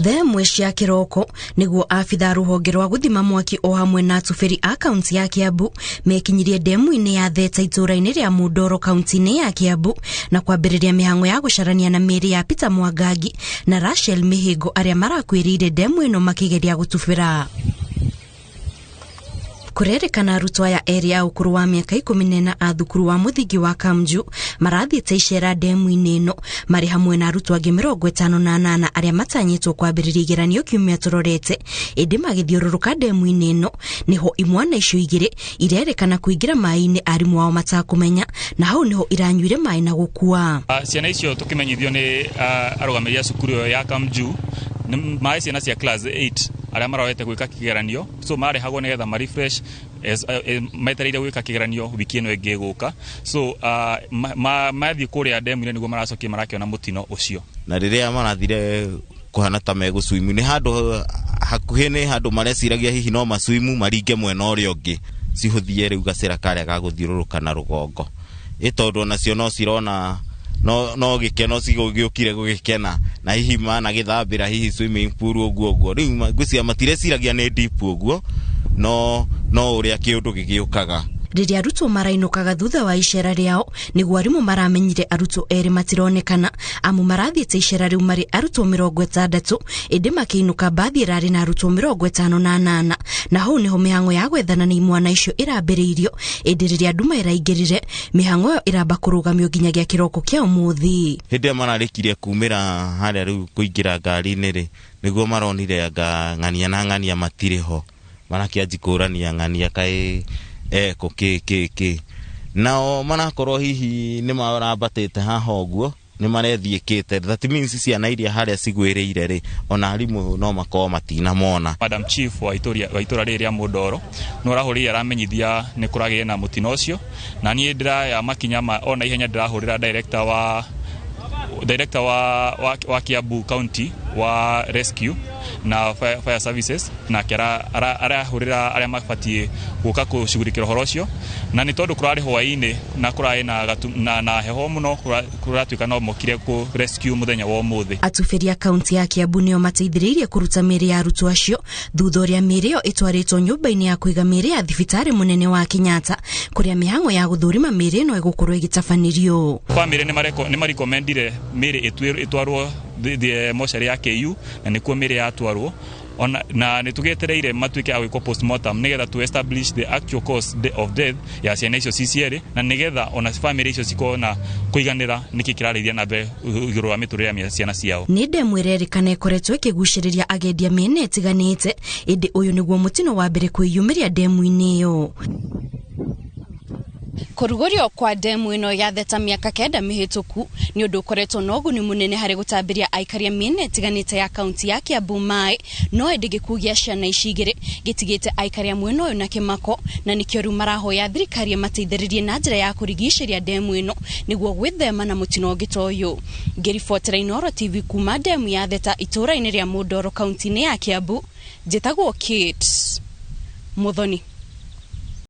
Thaa ĩmwe cia kĩroko nĩguo abitha rũhonge rwa gũthima mwaki o hamwe na atubĩri a kaunti ya Kiambu mekinyirie ndemu-inĩ ya Theta itũũra-inĩ rĩa Mundoro kaunti-inĩ ya Kiambu na kwambĩrĩria mĩhang'o ya gũcarania na mĩĩrĩ ya Peter Mwangangi na Rachel Mĩhĩngo arĩa marakuĩrĩire ndemu ĩno makĩgeria gũtubĩra. Kũrerĩkana arutwo aya erĩ a ũkũrũ wa mĩaka 14 a thukuru wa mũthingi wa Kamju marathiĩte icera ndemu-inĩ ĩno marĩ hamwe na arutwo angĩ 58 arĩa matanyĩtwo kwambĩrĩria igeranio kiumia tũrorete, ĩndĩ magĩthiũrũrũka ndemu-inĩ ĩno nĩho imwana icio igĩrĩ irerĩkana kũingĩra maĩ-inĩ arimũ ao matakũmenya, na hau nĩho iranyuire maĩ na gũkua. Ciana icio tũkĩmenyithio nĩ arũgamĩrĩri a cukuru ĩyo ya Kamju nĩ maĩ ciana cia class 8 arĩa maroete gwĩka kĩgeranio, so marehagwo nĩgetha ma refresh metereire gwĩka kĩgeranio wiki ĩno ĩngĩ ĩgũka, so mathiĩ kũrĩa ndemu-inĩ nĩguo maracokia marakĩona mũtino ũcio. Na rĩrĩa marathire kũhana ta megũswimu nĩ handũ hakuhĩ, nĩ handũ mareciragia hihi no maswimu maringe mwena ũrĩa ũngĩ cihũthie rĩu gacĩra karĩa ga gũthiũrũrũka na rũgongo, ĩ tondũ onacio no cirona no gĩkeno cigũgĩũkire gũgĩkena na hihi managĩthambĩra hihi swimming pool ũguo ũguo, rĩu ngwĩciria matireciragia nĩ deep ũguo, no ũrĩa kĩũndũ gĩgĩũkaga. Rĩrĩa arutwo marainũkaga thutha wa icera rĩao nĩguo arimũ maramenyire arutwo erĩ matironekana, amu marathiĩte icera rĩu marĩ arutwo 60, ĩndĩ makĩinũka mbathi ĩrarĩ na arutwo 58, na hau nĩho mĩhang'o ya gwethana na imwana icio ĩrambĩrĩirio, ĩndĩ rĩrĩa nduma ĩraingĩrire mĩhang'o ĩyo ĩramba kũrũgamio nginyagia kĩroko kĩa ũmũthĩ. Hĩndĩ ĩrĩa mararĩkirie kumĩra harĩa rĩu kũingĩra ngari-inĩ rĩ, nĩguo maronire anga ng'ania na ng'ania matirĩ ho, marakĩanji kũrania ng'ania kaĩ eko kĩ kĩ kĩ, nao marakorwo hihi nĩ marambatĩte haha ũguo nĩ marethiĩkĩte, that means ciana iria harĩa cigwĩrĩire rĩ, ona arimũ no makorwo matinamona. Madam Chief wa itũra rĩrĩ rĩa Mũndoro nĩ arahũrĩire aramenyithia nĩ kũragĩire na mũtino ũcio, na niĩ ndĩraya makinya ma ona ihenya ndĩrahũrĩra director wa Kiambu County wa rescue na fire services, nake arahũrĩra arĩa mabatiĩ gũka kũcugurikĩra ũhoro ũcio, na nĩ tondũ kũrarĩ hwaĩ-inĩ na kũrarĩ na heho mũno, kũratuĩka no mokire kũ rescue mũthenya wa ũmũthĩ. Atubĩri a kaunti ya Kiambu nĩo mateithĩrĩirie kũruta mĩĩrĩ ya arutwo acio thutha ũrĩa mĩĩrĩ ĩyo ĩtwarĩtwo nyũmba-inĩ ya kũiga mĩĩrĩ ya thibitarĩ mũnene wa Kenyatta kũrĩa mĩhang'o ya gũthũrima mĩĩrĩ ĩno ĩgũkorwo ĩgĩtabanĩrio. Famĩlĩ nĩ marekomendire mĩĩrĩ ĩtwarwo mocarĩ ya KU, na nĩkuo mĩĩrĩ yatwarwo ona na nĩ tũgĩetereire matuĩke a gwĩkwo postmortem nĩgetha to establish the actual cause of death ya ciana icio ci cierĩ, na nĩgetha ona famĩlĩ icio cikorwo na kũiganĩra nĩkĩ kĩrarĩithia na mbere igũrũ wa mĩtũrĩre ya ciana ciao. Nĩ ndemu ĩrerĩkana ĩkoretwo ĩkĩgucĩrĩria agendi a mĩena ĩtiganĩte, ĩndĩ ũyũ nĩguo mũtino wa mbere kwĩyumĩria ndemu-inĩ ĩyo. Kũrugũrio kwa ndemu ĩno ya Theta mĩaka 9 mĩhĩtũku nĩ ũndũ ũkoretwo na ũguni mũnene harĩ gũtambĩria aikari a mĩena ĩtiganĩte ya kaunti ya Kiambu maĩ, no ĩndĩ gĩkuũ gĩa ciana ici igĩrĩ gĩtigĩte aikari a mwena ũyũ na kĩmako, na nĩkĩo rĩu marahoya thirikari ĩmateithĩrĩrie na njĩra ya kũrigicĩria ndemu ĩno nĩguo gwĩthema na mũtino ũngĩ ta ũyũ. Ngĩribotera Inooro TV kuma ndemu ya Theta itũũra-inĩ rĩa Mũndoro kaunti-inĩ ya Kiambu, njĩtagwo Kate Muthoni.